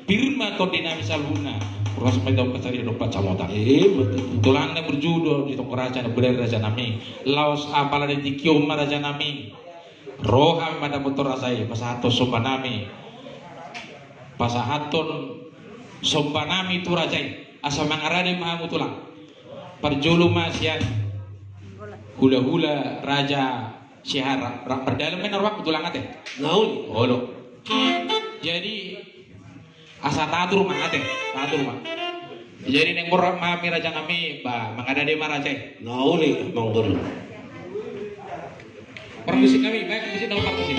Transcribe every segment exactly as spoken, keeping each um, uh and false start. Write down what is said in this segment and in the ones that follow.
Pir ma tondi nami saluhutna. Horas ma i taon pansarian dohot pansamotan. Eh, betul. Tulang na burju do di tonggo raja, na bere raja nami. Laos apala di tingki on ma raja nami, ro hami mandapothon raja i, pasahathon somba nami. Pasahathon somba nami tu raja i. Asa mangaradei ma hamu tulang. Parjolo ma sian hulahula raja Sihara, ra-, mardalan ma i na ro, Amang, tu tulang ate. Nauli. Olo. Jadi, asa tatur ma ate, tatur ma. Jadi, naeng borhat ma hami raja nami, ba, mangaradei ma raja i. Nauli, Amangboru. Parmusik nami, baen musik na parmusik.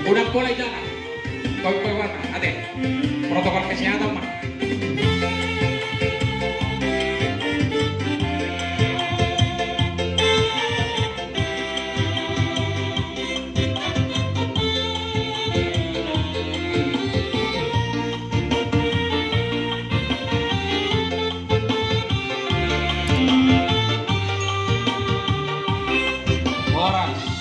Unang pola i jala. Poin-poin warna, ate. Protokol kesehatan ma. Horas.